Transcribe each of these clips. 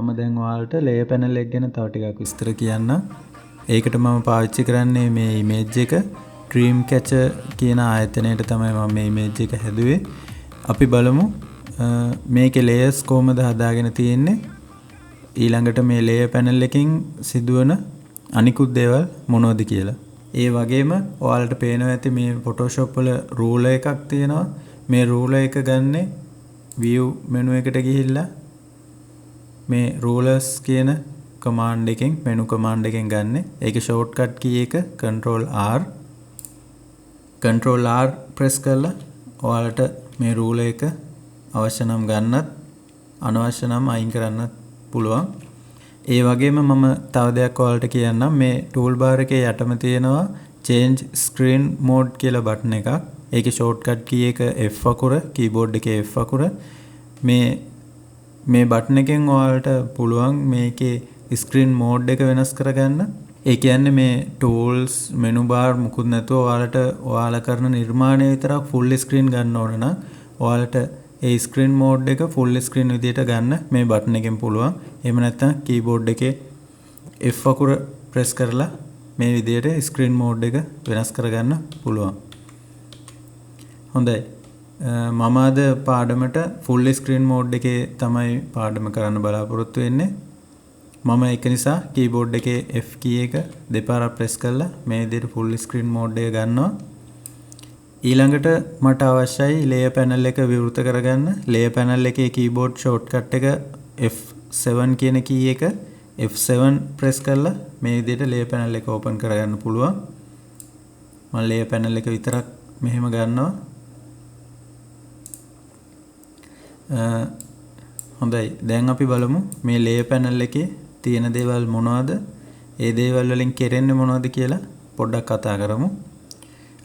මම දැන් ඔයාලට ලේයර් පැනල් එක ගැන තව ටිකක් විස්තර කියන්නම්. ඒකට මම පාවිච්චි කරන්නේ මේ ඉමේජ් එක. ඩ්‍රීම් කැචර් කියන ආයතනයට තමයි මම මේ ඉමේජ් එක හැදුවේ. අපි බලමු මේකේ ලේයර්ස් කොහොමද හදාගෙන තියෙන්නේ. ඊළඟට මේ ලේයර් පැනල් එකෙන් සිදුවන අනිකුත් දේවල් මොනවද කියලා. ඒ වගේම ඔයාලට පේනවා ඇති මේ Photoshop වල රූලර් එකක් තියෙනවා. මේ රූලර් එක ගන්නෙ view menu එකට ගිහිල්ලා මේ rulers කියන කමාන්ඩ් එකෙන් මෙනු කමාන්ඩ් එකෙන් ගන්නෙ. ඒකේ ෂෝට්කට් කී එක control R. Control R press කරලා ඔයාලට මේ රූලර් එක අවශ්‍ය නම් ගන්නත් අනවශ්‍ය නම් අයින් කරන්නත් පුළුවන්. ඒ වගේම මම තව දෙයක් ඔයාලට කියන්නම්. මේ ටූල් බාර් එකේ යටම තියෙනවා change screen mode කියලා බටන් එකක්. ඒකේ ෂෝට්කට් කී එක F අකුර, කීබෝඩ් එකේ F අකුර. මේ මේ බටන් එකෙන් ඔයාලට පුළුවන් මේකේ ස්ක්‍රීන් මෝඩ් එක වෙනස් කරගන්න. ඒ කියන්නේ මේ ටූල්ස් මෙනු බාර් මුකුත් නැතුව ඔයාලට ඔයාලා කරන නිර්මාණය විතරක් ෆුල් ස්ක්‍රීන් ගන්න ඕන නම් ඔයාලට ඒ ස්ක්‍රීන් මෝඩ් එක ෆුල් ස්ක්‍රීන් විදියට ගන්න මේ බටන් එකෙන් පුළුවන්. එහෙම නැත්නම් කීබෝඩ් එකේ F අකුර ප්‍රෙස් කරලා මේ විදියට ස්ක්‍රීන් මෝඩ් එක වෙනස් කරගන්න පුළුවන්. හොඳයි. මම අද පාඩමට ෆුල් ස්ක්‍රීන් මෝඩ් එකේ තමයි පාඩම කරන්න බලාපොරොත්තු වෙන්නේ. මම ඒක නිසා කීබෝඩ් එකේ F කී එක දෙපාරක් ප්‍රෙස් කරලා මේ විදිහට ෆුල් ස්ක්‍රීන් මෝඩ් එක ගන්නවා. ඊළඟට මට අවශ්‍යයි ලේයර් පැනල් එක විවෘත කරගන්න. ලේයර් පැනල් එකේ කීබෝඩ් ෂෝට්කට් එක F7 කියන කී එක F7 press කරලා මේ විදිහට ලේයර් පැනල් එක ඕපන් කරගන්න පුළුවන්. මම ලේයර් පැනල් එක විතරක් මෙහෙම ගන්නවා. හොඳයි. දැන් අපි බලමු මේ ලේයර් පැනල් එකේ තියෙන දේවල් මොනවද, ඒ දේවල් වලින් කෙරෙන්නේ මොනවද කියලා පොඩ්ඩක් කතා කරමු.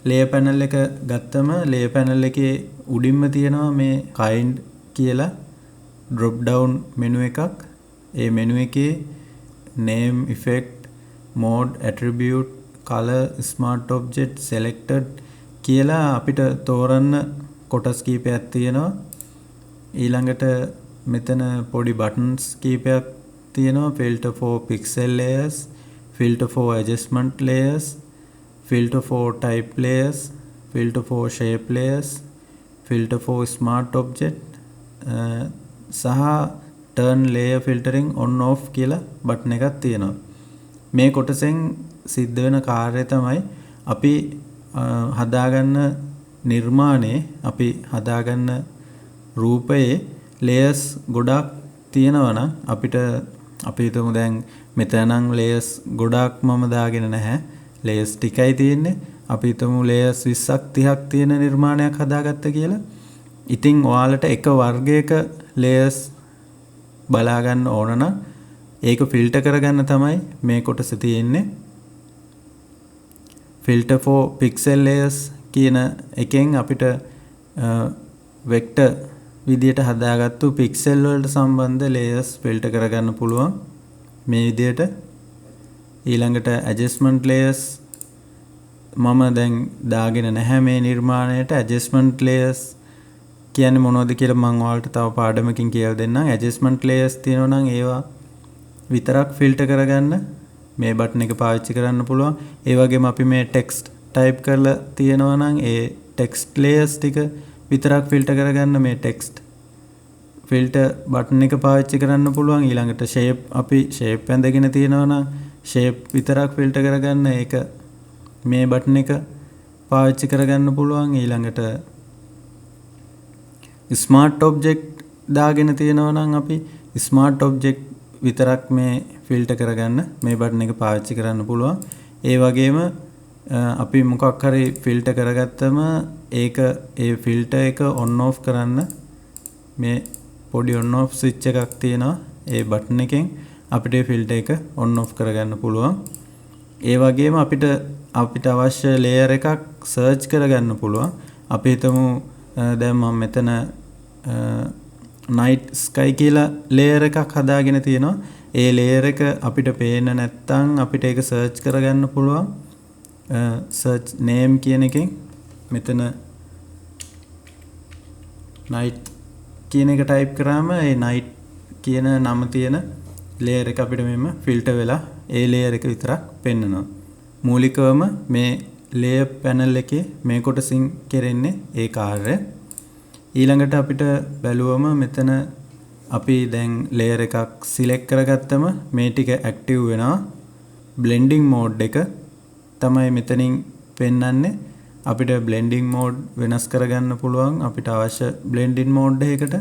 ලේයර් පැනල් එක ගත්තම ලේයර් පැනල් එකේ උඩින්ම තියෙනවා මේ kind කියලා drop down menu එකක්. ඒ මෙනු එකේ name, effect, mode, attribute, color, smart object, selected කියලා අපිට තෝරන්න කොටස් කීපයක් තියෙනවා. ඊළඟට මෙතන පොඩි බටන්ස් කීපයක් තියෙනවා. Filter for pixel layers, filter for adjustment layers, filter for type layers, filter for shape layers, filter for smart object සහ turn layer filtering on off කියලා බටන් එකක් තියෙනවා. මේ කොටසෙන් සිද්ධ වෙන කාර්යය තමයි අපි හදාගන්න නිර්මාණයේ අපි හදාගන්න රූපයේ ලේයර්ස් ගොඩාක් තියෙනවා නම් අපිට අපි හිතමු දැන් මෙතන නම් ලේයර්ස් ගොඩාක් මම දාගෙන නැහැ. ලේයර්ස් ටිකයි තියෙන්නේ. අපි හිතමු ලේයර්ස් 20ක් 30ක් තියෙන නිර්මාණයක් හදාගත්ත කියලා. ඉතින් ඔයාලට එක වර්ගයක ලේයර්ස් බලා ගන්න ඕන නම් ඒක ෆිල්ටර් කරගන්න තමයි මේ කොටස තියෙන්නේ. ෆිල්ටර් for pixel layers කියන එකෙන් අපිට වෙක්ටර් විදියට හදාගත්තු පික්සෙල් වලට සම්බන්ධ ලේයර්ස් ෆිල්ටර් කරගන්න පුළුවන් මේ විදියට. ඊළඟට ඇඩ්ජස්ට්මන්ට් ලේයර්ස් මම දැන් දාගෙන නැහැ මේ නිර්මාණයට. ඇඩ්ජස්ට්මන්ට් ලේයර්ස් කියන්නේ මොනවද කියලා මම ඔයාලට තව පාඩමකින් කියලා දෙන්නම්. ඇඩ්ජස්ට්මන්ට් ලේයර්ස් තියෙනවා නම් ඒවා විතරක් ෆිල්ටර් කරගන්න මේ බටන් එක පාවිච්චි කරන්න පුළුවන්. ඒ වගේම අපි මේ ටෙක්ස්ට් ටයිප් කරලා තියෙනවා නම් ඒ ටෙක්ස්ට් ලේයර්ස් ටික විතරක් ෆිල්ටර් කරගන්න මේ ටෙක්ස්ට් ෆිල්ටර් බටන් එක පාවිච්චි කරන්න පුළුවන්. ඊළඟට ෂේප් අපි ෂේප් ඇඳගෙන තියෙනවා නම් ෂේප් විතරක් ෆිල්ටර් කරගන්න ඒක මේ බටන් එක පාවිච්චි කරගන්න පුළුවන්. ඊළඟට ස්මාර්ට් ඔබ්ජෙක්ට් දාගෙන තියෙනවා නම් අපි ස්මාර්ට් ඔබ්ජෙක්ට් විතරක් මේ ෆිල්ටර් කරගන්න මේ බටන් එක පාවිච්චි කරන්න පුළුවන්. ඒ වගේම අපි මොකක් හරි ෆිල්ටර් කරගත්තම ඒක ඒ ෆිල්ටර් එක ඔන් ඔෆ් කරන්න මේ පොඩි ඔන් ඔෆ් ස්විච් එකක් තියෙනවා. ඒ බටන් එකෙන් අපිට ඒ ෆිල්ටර් එක ඔන් ඔෆ් කරගන්න පුළුවන්. ඒ වගේම අපිට අපිට අවශ්‍ය ලේයර් එකක් සර්ච් කරගන්න පුළුවන්. අපි හිතමු දැන් මම මෙතන නයිට් ස්කයි කියලා ලේයර් එකක් හදාගෙන තියෙනවා. ඒ ලේයර් එක අපිට පේන්න නැත්නම් අපිට ඒක සර්ච් කරගන්න පුළුවන්. සර්ච් නේම් කියන එකෙන් මෙතන නයිට් කියන එක ටයිප් කරාම ඒ නයිට් කියන නම තියෙන ලේයර් එක අපිට මෙහෙම ෆිල්ටර් වෙලා ඒ ලේයර් එක විතරක් පෙන්නනවා. මූලිකවම මේ ලේයර් පැනල් එකේ මේ කොටසින් කෙරෙන්නේ ඒ කාර්යය. ඊළඟට අපිට බැලුවම මෙතන අපි දැන් ලේයර් එකක් සිලෙක්ට් කරගත්තම මේ ටික ඇක්ටිව් වෙනවා. බ්ලෙන්ඩින් මෝඩ් එක තමයි මෙතනින් පෙන්වන්නේ. අපිට බ්ලෙන්ඩින් මෝඩ් වෙනස් කරගන්න පුළුවන් අපිට අවශ්‍ය බ්ලෙන්ඩින් මෝඩ් එකකට.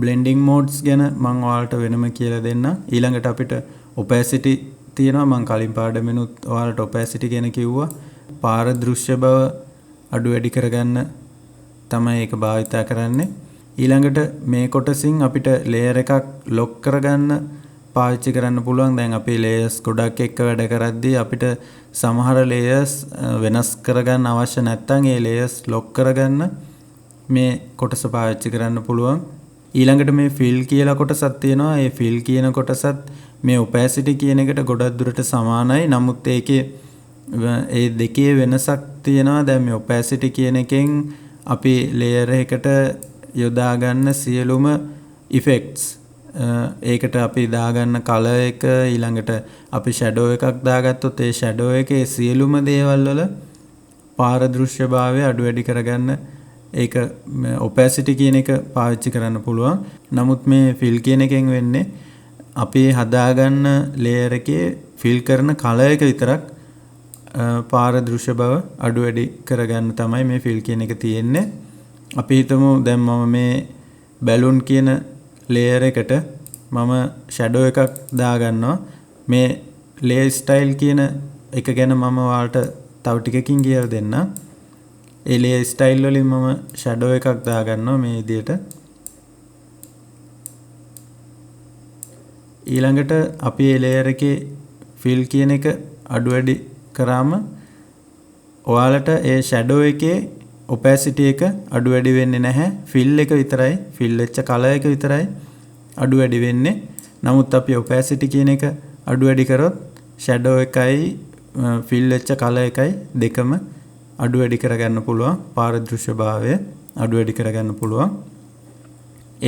බ්ලෙන්ඩින් මෝඩ්ස් ගැන මම ඔයාලට වෙනම කියලා දෙන්නම්. ඊළඟට අපිට ඔපැසිටි තියෙනවා. මම කලින් පාඩමෙනුත් ඔයාලට ඔපැසිටි ගැන කිව්වා. පාරදෘශ්‍ය බව අඩු වැඩි කරගන්න තමයි ඒක භාවිතා කරන්නේ. ඊළඟට මේ කොටසින් අපිට ලේයර් එකක් ලොක් කරගන්න පාවිච්චි කරන්න පුළුවන්. දැන් අපි ලේයර්ස් ගොඩක් එක්ක වැඩ කරද්දී අපිට සමහර ලේයර්ස් වෙනස් කරගන්න අවශ්‍ය නැත්නම් ඒ ලේයර්ස් ලොක් කරගන්න මේ කොටස පාවිච්චි කරන්න පුළුවන්. ඊළඟට මේ ෆිල් කියලා කොටසක් තියෙනවා. ඒ ෆිල් කියන කොටසත් මේ ඔපැසිටි කියන එකට ගොඩක් දුරට සමානයි. නමුත් ඒකේ ඒ දෙකේ වෙනසක් තියෙනවා. දැන් මේ ඔපැසිටි කියන එකෙන් අපි ලේයර් එකට යොදා ගන්න සියලුම ඉෆෙක්ට්ස්, ඒකට අපි දාගන්න කලර් එක, ඊළඟට අපි ෂැඩෝ එකක් දාගත්තොත් ඒ ෂැඩෝ එකේ සියලුම දේවල් වල පාරදෘශ්‍යභාවය අඩු වැඩි කරගන්න ඒක ඔපැසිටි කියන එක පාවිච්චි කරන්න පුළුවන්. නමුත් මේ ෆිල් කියන එකෙන් වෙන්නේ අපි හදාගන්න ලේයර් එකේ ෆිල් කරන කලර් එක විතරක් පාරදෘශ්‍ය බව අඩු වැඩි කරගන්න තමයි මේ ෆිල් කියන එක තියෙන්නේ. අපි හිතමු දැන් මම මේ බැලුන් කියන ලේයර් එකට මම ෂැඩෝ එකක් දාගන්නවා. මේ ලේයර් ස්ටයිල් කියන එක ගැන මම ඔයාලට තව ටිකකින් කියලා දෙන්නම්. ඒ ලේයර් ස්ටයිල් වලින් මම ෂැඩෝ එකක් දාගන්නවා මේ විදියට. ඊළඟට අපි මේ ලේයර් එකේ ෆිල් කියන එක අඩු වැඩි කරාම ඔයාලට ඒ ෂැඩෝ එකේ ඔපැසිටි එක අඩු වැඩි වෙන්නේ නැහැ. ෆිල් එක විතරයි, ෆිල් වෙච්ච කලර් එක විතරයි අඩු වැඩි වෙන්නේ. නමුත් අපි ඔපැසිටි කියන එක අඩු වැඩි කරොත් ෂැඩෝ එකයි ෆිල් වෙච්ච කලර් එකයි දෙකම අඩු වැඩි කරගන්න පුළුවන්. පාරදෘශ්‍යභාවය අඩු වැඩි කරගන්න පුළුවන්.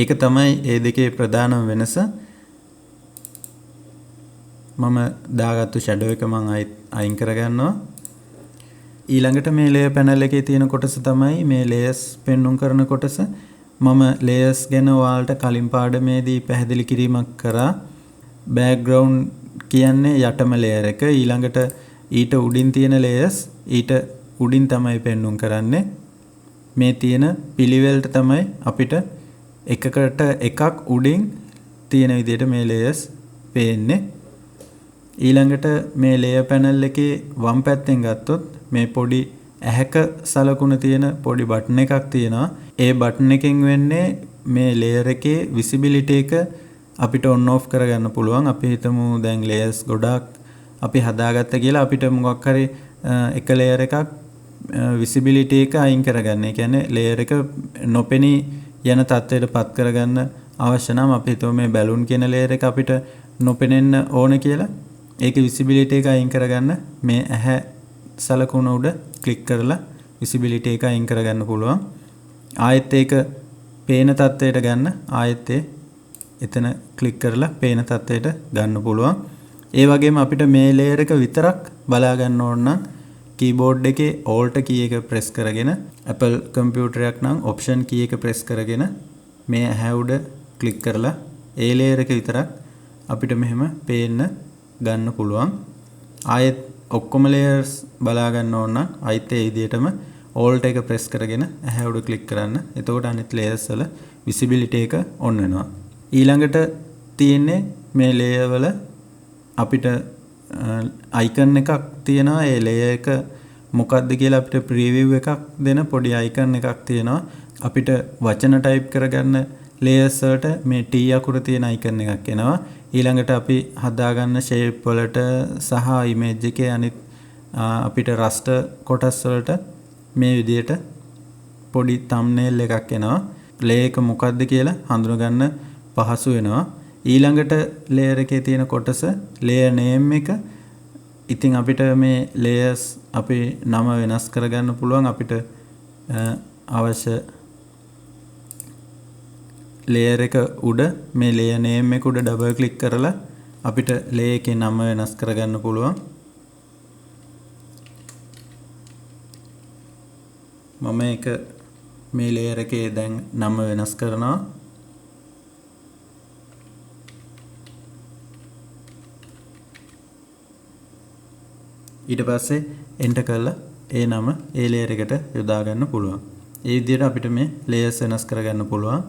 ඒක තමයි ඒ දෙකේ ප්‍රධානම වෙනස. මම දාගත්තු ෂැඩෝ එක මම අයින් කරගන්නවා. ඊළඟට මේ ලේයර් පැනල් එකේ තියෙන කොටස තමයි මේ ලේයර්ස් පෙන්නුම් කරන කොටස. මම ලේයර්ස් ගැන ඔයාලට කලින් පාඩමේදී පැහැදිලි කිරීමක් කරා. බෑග්ග්‍රවුන්ඩ් කියන්නේ යටම ලේයර් එක. ඊළඟට ඊට උඩින් තියෙන ලේයර්ස් ඊට උඩින් තමයි පෙන්නුම් කරන්නේ. මේ තියෙන පිළිවෙලට තමයි අපිට එකකට එකක් උඩින් තියෙන විදිහට මේ ලේයර්ස් පේන්නේ. ඊළඟට මේ ලේයර් පැනල් එකේ වම් පැත්තෙන් ගත්තොත් මේ පොඩි ඇහැක සලකුණ තියෙන පොඩි බටන් එකක් තියෙනවා. ඒ බටන් එකෙන් වෙන්නේ මේ ලේයර් එකේ විසිබිලිටි එක අපිට ඔන් ඔෆ් කරගන්න පුළුවන්. අපි හිතමු දැන් ලේයර්ස් ගොඩක් අපි හදාගත්ත කියලා අපිට මොකක් හරි එක ලේයර් එකක් විසිබිලිටි එක අයින් කරගන්න. ඒ කියන්නේ ලේයර් එක නොපෙනී යන තත්ත්වයට පත් කරගන්න අවශ්‍ය නම් අපි හිතමු මේ බැලුන් කියන ලේයර් එක අපිට නොපෙනෙන්න ඕන කියලා. ඒකේ විසිබිලිටි එක අයින් කරගන්න මේ ඇහැ සලකුණ උඩ ක්ලික් කරලා විසිබිලිටි එක අයින් කරගන්න පුළුවන්. ආයෙත් ඒක පේන තත්ත්වයට ගන්න ආයෙත් එතන ක්ලික් කරලා පේන තත්ත්වයට ගන්න පුළුවන්. ඒ වගේම අපිට මේ ලේයර් එක විතරක් බලා ගන්න ඕන නම් කීබෝඩ් එකේ Alt කී එක ප්‍රෙස් කරගෙන Apple කම්පියුටරයක් නම් Option කී එක ප්‍රෙස් කරගෙන මේ ඇහැ උඩ ක්ලික් කරලා ඒ ලේයර් එක විතරක් අපිට මෙහෙම පේන්න ගන්න පුළුවන්. ආයෙත් ඔක්කොම ලේයර්ස් බලා ගන්න ඕන නම් ආයෙත් ඒ විදිහටම Alt එක ප්‍රෙස් කරගෙන ඇහැ උඩ ක්ලික් කරන්න. එතකොට අනිත් ලේයර්ස් වල විසිබිලිටි එක ඔන් වෙනවා. ඊළඟට තියෙන්නේ මේ ලේයර් වල අපිට අයිකන් එකක් තියෙනවා. ඒ ලේයර් එක මොකක්ද කියලා අපිට ප්‍රීවිව් එකක් දෙන පොඩි අයිකන් එකක් තියෙනවා. අපිට වචන ටයිප් කරගන්න ලේයර්ස් වලට මේ T අකුර තියෙන අයිකන් එකක් එනවා. ඊළඟට අපි හදාගන්න ෂේප් වලට සහ ඉමේජ් එකේ අනිත් අපිට රස්ටර් කොටස් වලට මේ විදිහට පොඩි තම්නේල් එකක් එනවා. ලේයර් එක මොකක්ද කියලා හඳුනගන්න පහසු වෙනවා. ඊළඟට ලේයර් එකේ තියෙන කොටස ලේයර් නේම් එක. ඉතින් අපිට මේ ලේයර්ස් අපි නම වෙනස් කරගන්න පුළුවන්. අපිට අවශ්‍ය ලේයර් එක උඩ මේ ලේයර් නේම් එක උඩ ඩබල් ක්ලික් කරලා අපිට ලේයර් එකේ නම වෙනස් කරගන්න පුළුවන්. මම ඒක මේ ලේයර් එකේ දැන් නම වෙනස් කරනවා. ඊට පස්සේ එන්ටර් කරලා ඒ නම ඒ ලේයර් එකට යොදා ගන්න පුළුවන්. ඒ විදිහට අපිට මේ ලේයර්ස් වෙනස් කරගන්න පුළුවන්.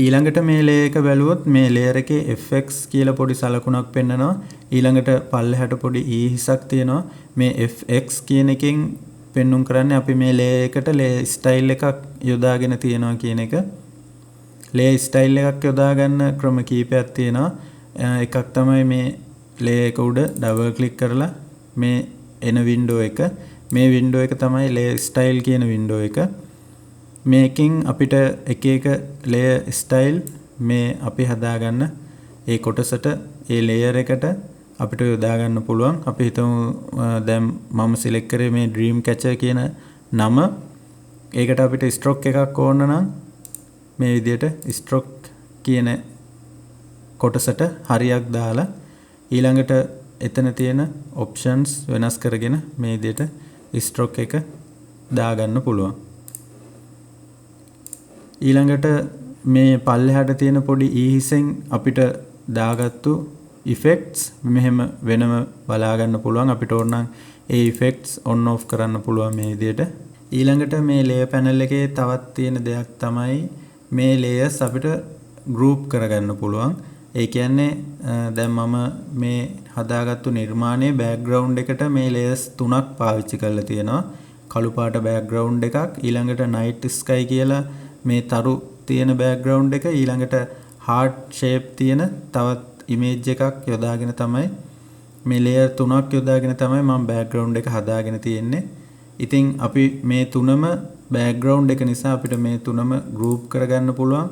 ඊළඟට මේ ලේයර් එක බැලුවොත් මේ ලේයර් එකේ FX කියලා පොඩි සලකුණක් පෙන්නනවා. ඊළඟට පල්ලෙහාට පොඩි E හිසක් තියෙනවා. මේ FX කියන එකෙන් පෙන්නුම් කරන්නේ අපි මේ ලේයර් එකට ලේයර් ස්ටයිල් එකක් යොදාගෙන තියෙනවා කියන එක. ලේයර් ස්ටයිල් එකක් යොදා ගන්න ක්‍රම කීපයක් තියෙනවා. එකක් තමයි මේ ලේයර් එක උඩ ඩබල් ක්ලික් කරලා මේ එන වින්ඩෝ එක. මේ වින්ඩෝ එක තමයි ලේයර් ස්ටයිල් කියන වින්ඩෝ එක. මේකෙන් අපිට එක එක ලේයර් ස්ටයිල් මේ අපි හදාගන්න ඒ කොටසට ඒ ලේයර් එකට අපිට යොදා ගන්න පුළුවන්. අපි හිතමු දැන් මම සිලෙක්ට් කරේ මේ ඩ්‍රීම් කැචර් කියන නම. ඒකට අපිට ස්ට්‍රෝක් එකක් ඕන නම් මේ විදිහට ස්ට්‍රෝක් කියන කොටසට හරියක් දාලා ඊළඟට එතන තියෙන ඔප්ෂන්ස් වෙනස් කරගෙන මේ විදිහට ස්ට්‍රෝක් එක දාගන්න පුළුවන්. ඊළඟට මේ පල්ලෙහාට තියෙන පොඩි E හිසෙන් අපිට දාගත්තු ඉෆෙක්ට්ස් මෙහෙම වෙනම බලා ගන්න පුළුවන්. අපිට ඕන නම් ඒ ඉෆෙක්ට්ස් ඔන් ඔෆ් කරන්න පුළුවන් මේ විදිහට. ඊළඟට මේ ලේයර් පැනල් එකේ තවත් තියෙන දෙයක් තමයි මේ ලේයර්ස් අපිට ගෲප් කරගන්න පුළුවන්. ඒ කියන්නේ දැන් මම මේ හදාගත්තු නිර්මාණයේ බෑග්ග්‍රවුන්ඩ් එකට මේ ලේයර්ස් තුනක් පාවිච්චි කරලා තියෙනවා. කළු පාට බෑග්ග්‍රවුන්ඩ් එකක්, ඊළඟට නයිට් ස්කයි කියලා මේ තරු තියෙන බෑග්ග්‍රවුන්ඩ් එක, ඊළඟට හાર્ට් ෂේප් තියෙන තවත් ඉමේජ් එකක් යොදාගෙන තමයි මේ ලේයර් තුනක් යොදාගෙන තමයි මම බෑග්ග්‍රවුන්ඩ් එක හදාගෙන තියෙන්නේ. ඉතින් අපි මේ තුනම බෑග්ග්‍රවුන්ඩ් එක නිසා අපිට මේ තුනම ගෲප් කරගන්න පුළුවන්.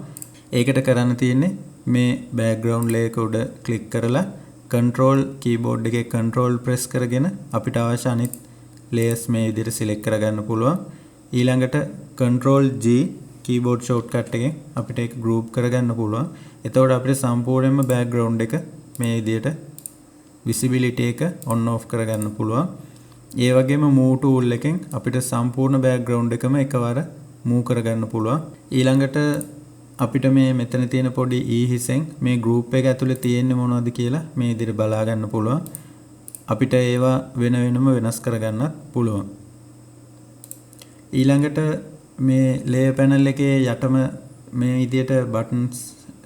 ඒකට කරන්න තියෙන්නේ මේ බෑග්ග්‍රවුන්ඩ් ලේයර් එක උඩ ක්ලික් කරලා කන්ට්‍රෝල් කීබෝඩ් එකේ කන්ට්‍රෝල් ප්‍රෙස් කරගෙන අපිට අවශ්‍ය අනිත් ලේයර්ස් මේ විදිහට සිලෙක්ට් කරගන්න පුළුවන්. ඊළඟට කන්ට්‍රෝල් G keyboard shortcut එකෙන් අපිට ඒක ගෲප් කරගන්න පුළුවන්. එතකොට අපිට සම්පූර්ණයෙන්ම බෑග්ග්‍රවුන්ඩ් එක මේ විදිහට විසිබිලිටි එක ඔන් ඔෆ් කරගන්න පුළුවන්. ඒ වගේම මූව් ටූල් එකෙන් අපිට සම්පූර්ණ බෑග්ග්‍රවුන්ඩ් එකම එකවර මූව් කරගන්න පුළුවන්. ඊළඟට අපිට මේ මෙතන තියෙන පොඩි E හිසෙන් මේ ගෲප් එක ඇතුලේ තියෙන්නේ මොනවද කියලා මේ විදිහට බලා ගන්න පුළුවන්. අපිට ඒවා වෙන වෙනම වෙනස් කරගන්නත් පුළුවන්. ඊළඟට මේ ලේයර් පැනල් එකේ යටම මේ විදිහට බටන්ස්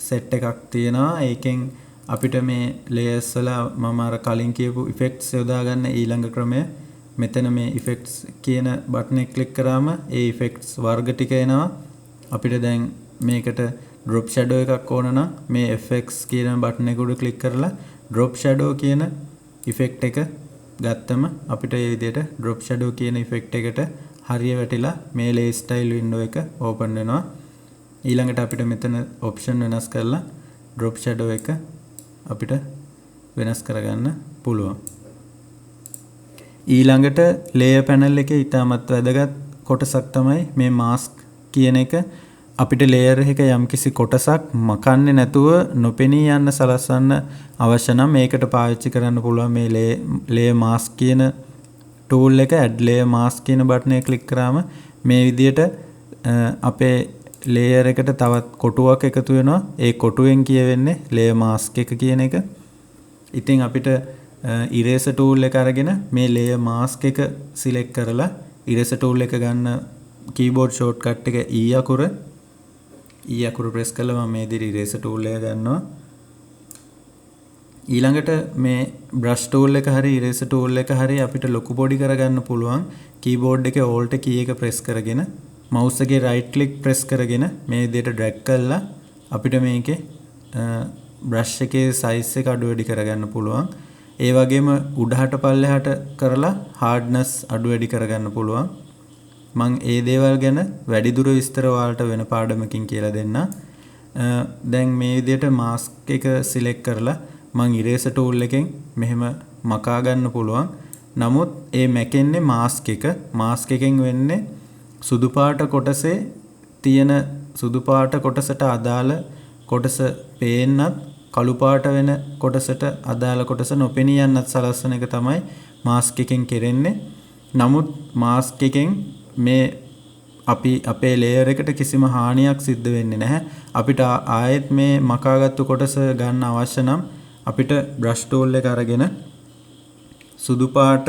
සෙට් එකක් තියෙනවා. ඒකෙන් අපිට මේ ලේයර්ස් වල මම අර කලින් කියපු ඉෆෙක්ට්ස් යොදා ගන්න ඊළඟ ක්‍රමය මෙතන මේ ඉෆෙක්ට්ස් කියන බටන් එක ක්ලික් කරාම ඒ ඉෆෙක්ට්ස් වර්ග ටික එනවා. අපිට දැන් මේකට ඩ්‍රොප් ෂැඩෝ එකක් ඕන නම් මේ FX කියන බටන් එක උඩ ක්ලික් කරලා ඩ්‍රොප් ෂැඩෝ කියන ඉෆෙක්ට් එක ගත්තම අපිට මේ විදිහට ඩ්‍රොප් ෂැඩෝ කියන ඉෆෙක්ට් එකට හරිය වැටිලා මේ ලේයර් ස්ටයිල් වින්ඩෝ එක ඕපන් වෙනවා. ඊළඟට අපිට මෙතන ඔප්ෂන් වෙනස් කරලා ඩ්‍රොප් ෂැඩෝ එක අපිට වෙනස් කරගන්න පුළුවන්. ඊළඟට ලේයර් පැනල් එකේ ඉතාමත් වැදගත් කොටසක් තමයි මේ මාස්ක් කියන එක. අපිට ලේයර් එක යම්කිසි කොටසක් මකන්නේ නැතුව නොපෙනී යන්න සලස්වන්න අවශ්‍ය නම් මේකට පාවිච්චි කරන්න පුළුවන් මේ ලේයර් මාස්ක් කියන ටූල් එක. ඇඩ් ලේයර් මාස්ක් කියන බටන් එක ක්ලික් කරාම මේ විදියට අපේ ලේයර් එකට තවත් කොටුවක් එකතු වෙනවා. ඒ කොටුවෙන් කියවෙන්නේ ලේයර් මාස්ක් එක කියන එක. ඉතින් අපිට ඉරේසර් ටූල් එක අරගෙන මේ ලේයර් මාස්ක් එක සිලෙක්ට් කරලා ඉරේසර් ටූල් එක ගන්න කීබෝඩ් ෂෝට්කට් එක E අකුර E අකුර ප්‍රෙස් කළා මම මේ විදිහට ඉරේසර් ටූල් එක ගන්නවා. ඊළඟට මේ බ්‍රෂ් ටූල් එක හරි ඉරේසර් ටූල් එක හරි අපිට ලොකු පොඩි කරගන්න පුළුවන් කීබෝඩ් එකේ Alt කී එක ප්‍රෙස් කරගෙන මවුස් එකේ රයිට් ක්ලික් ප්‍රෙස් කරගෙන මේ විදිහට ඩ්‍රැග් කරලා අපිට මේකේ බ්‍රෂ් එකේ සයිස් එක අඩු වැඩි කරගන්න පුළුවන්. ඒ වගේම උඩහට පල්ලෙහාට කරලා හાર્ඩ්නස් අඩු වැඩි කරගන්න පුළුවන්. මං ඒ දේවල් ගැන වැඩිදුර විස්තර ඔයාලට වෙන පාඩමකින් කියලා දෙන්නම්. දැන් මේ විදිහට මාස්ක් එක සිලෙක්ට් කරලා මං ඉරේසර් ටූල් එකෙන් මෙහෙම මකා ගන්න පුළුවන්. නමුත් ඒ මැකෙන්නේ මාස්ක් එක. මාස්ක් එකෙන් වෙන්නේ සුදු පාට කොටසේ තියෙන සුදු පාට කොටසට අදාළ කොටස පේන්නත් කළු පාට වෙන කොටසට අදාළ කොටස නොපෙනී යන්නත් සලස්වන එක තමයි මාස්ක් එකෙන් කෙරෙන්නේ. නමුත් මාස්ක් එකෙන් මේ අපි අපේ ලේයර් එකට කිසිම හානියක් සිද්ධ වෙන්නේ නැහැ. අපිට ආයෙත් මේ මකාගත්තු කොටස ගන්න අවශ්‍ය නම් අපිට බ්‍රෂ් ටූල් එක අරගෙන සුදු පාට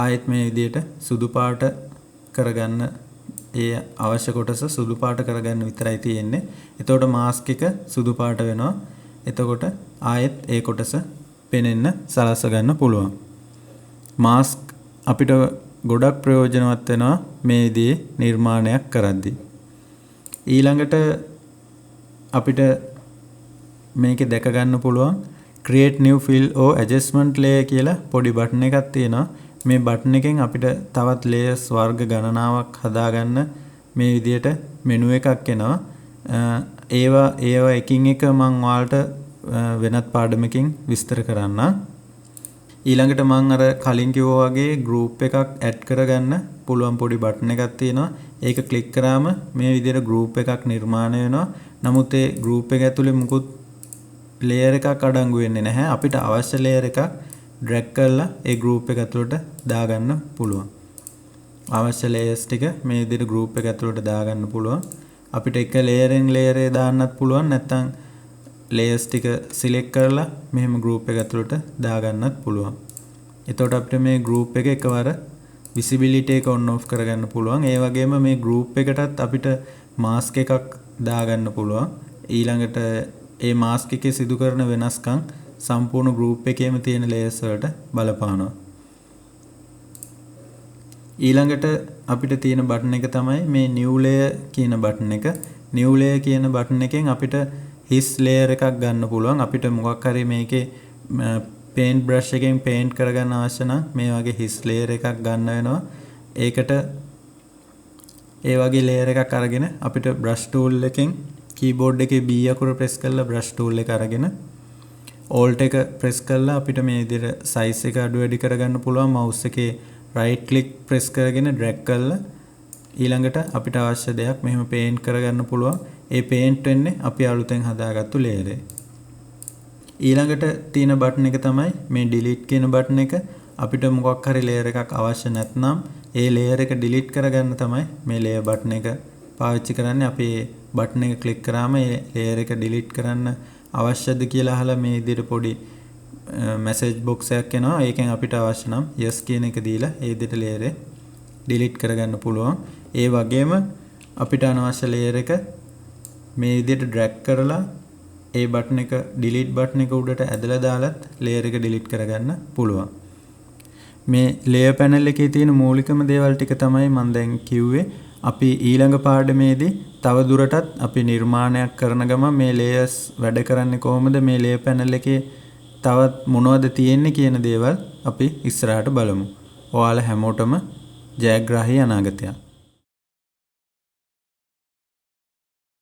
ආයෙත් මේ විදිහට සුදු පාට කරගන්න, ඒ අවශ්‍ය කොටස සුදු පාට කරගන්න විතරයි තියෙන්නේ. එතකොට මාස්ක් එක සුදු පාට වෙනවා. එතකොට ආයෙත් ඒ කොටස පෙනෙන්න සලස්ව ගන්න පුළුවන්. මාස්ක් අපිට ගොඩක් ප්‍රයෝජනවත් වෙනවා මේ විදිහේ නිර්මාණයක් කරද්දී. ඊළඟට අපිට මේකේ දැක ගන්න පුළුවන් create new fill or adjustment layer කියලා පොඩි බටන් එකක් තියෙනවා. මේ බටන් එකෙන් අපිට තවත් layers වර්ග ගණනාවක් හදාගන්න මේ විදිහට මෙනු එකක් එනවා. ඒවා ඒවා එකින් එක මං ඔයාලට වෙනත් පාඩමකින් විස්තර කරන්නම්. ඊළඟට මං අර කලින් කිව්වා වගේ ගෲප් එකක් ඇඩ් කරගන්න පුළුවන් පොඩි බටන් එකක් තියෙනවා. ඒක ක්ලික් කරාම මේ විදිහට ගෲප් එකක් නිර්මාණය වෙනවා. නමුත් ඒ ගෲප් එක ඇතුලේ මුකුත් ලේයර් එකක් අඩංගු වෙන්නේ නැහැ. අපිට අවශ්‍ය ලේයර් එකක් ඩ්‍රැග් කරලා ඒ ගෲප් එක ඇතුළට දාගන්න පුළුවන්. අවශ්‍ය ලේයර්ස් ටික මේ විදිහට ගෲප් එක ඇතුළට දාගන්න පුළුවන්. අපිට එක ලේයරෙන් ලේයර් එක දාන්නත් පුළුවන්, නැත්නම් ලේයර්ස් ටික සිලෙක්ට් කරලා මෙහෙම ගෲප් එක ඇතුළට දාගන්නත් පුළුවන්. එතකොට අපිට මේ ගෲප් එක එකවර විසිබිලිටි එක ඔන් ඔෆ් කරගන්න පුළුවන්. ඒ වගේම මේ ගෲප් එකටත් අපිට මාස්ක් එකක් දාගන්න පුළුවන්. ඊළඟට ඒ මාස්ක් එකේ සිදු කරන වෙනස්කම් සම්පූර්ණ ගෲප් එකේම තියෙන ලේයර්ස් වලට බලපානවා. ඊළඟට අපිට තියෙන බටන් එක තමයි මේ new layer කියන බටන් එක. New layer කියන බටන් එකෙන් අපිට හිස් ලේයර් එකක් ගන්න පුළුවන්. අපිට මොකක් හරි මේකේ පේන්ට් බ්‍රෂ් එකෙන් පේන්ට් කරගන්න අවශ්‍ය නම් මේ වගේ හිස් ලේයර් එකක් ගන්න වෙනවා. ඒකට ඒ වගේ ලේයර් එකක් අරගෙන අපිට බ්‍රෂ් ටූල් එකෙන් කීබෝඩ් එකේ B අකුර ප්‍රෙස් කරලා බ්‍රෂ් ටූල් එක අරගෙන Alt එක ප්‍රෙස් කරලා අපිට මේ විදිහට සයිස් එක අඩු වැඩි කරගන්න පුළුවන්. මවුස් එකේ රයිට් ක්ලික් ප්‍රෙස් කරගෙන ඩ්‍රැග් කරලා ඊළඟට අපිට අවශ්‍ය දෙයක් මෙහෙම පේන්ට් කරගන්න පුළුවන්. ඒ පේන්ට් වෙන්නේ අපි අලුතෙන් හදාගත්තු ලේයර් එක. ඊළඟට තියෙන බටන් එක තමයි මේ ඩිලීට් කියන බටන් එක. අපිට මොකක් හරි ලේයර් එකක් අවශ්‍ය නැත්නම් ඒ ලේයර් එක ඩිලීට් කරගන්න තමයි මේ ලේයර් බටන් එක පාවිච්චි කරන්නේ. අපි ඒ බටන් එක ක්ලික් කරාම ඒ ලේයර් එක ඩිලීට් කරන්න අවශ්‍යද කියලා අහලා මේ විදිහට පොඩි මැසේජ් බොක්ස් එකක් එනවා. ඒකෙන් අපිට අවශ්‍ය නම් yes කියන එක දීලා ඒ විදිහට ලේයර් එක ඩිලීට් කරගන්න පුළුවන්. ඒ වගේම අපිට අනවශ්‍ය ලේයර් එක මේ විදිහට ඩ්‍රැග් කරලා ඒ බටන් එක ඩිලීට් බටන් එක උඩට ඇදලා දාලත් ලේයර් එක ඩිලීට් කරගන්න පුළුවන්. මේ ලේයර් පැනල් එකේ තියෙන මූලිකම දේවල් ටික තමයි මම දැන් කිව්වේ. අපි ඊළඟ පාඩමේදී තව දුරටත් අපි නිර්මාණයක් කරන ගමන් මේ ලේයර්ස් වැඩ කරන්නේ කොහොමද, මේ ලේයර් පැනල් එකේ තවත් මොනවද තියෙන්නේ කියන දේවල් අපි ඉස්සරහට බලමු. ඔයාලා හැමෝටම ජයග්‍රාහී අනාගතයක්.